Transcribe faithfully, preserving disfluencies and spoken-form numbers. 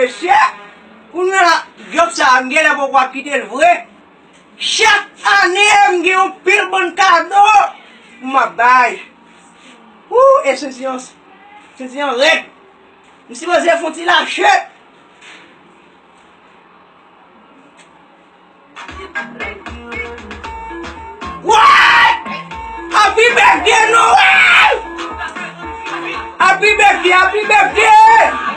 Mesye, kounye a, djòb sa a, m genlè poko ap kite l vre. Chak ane, m gen yon pil bann kado pou m ap bay. Wou, e sezi an, sezi an rèd. M sipoze fè yon ti lache. What? Happy birthday, Noël! Happy birthday, happy birthday!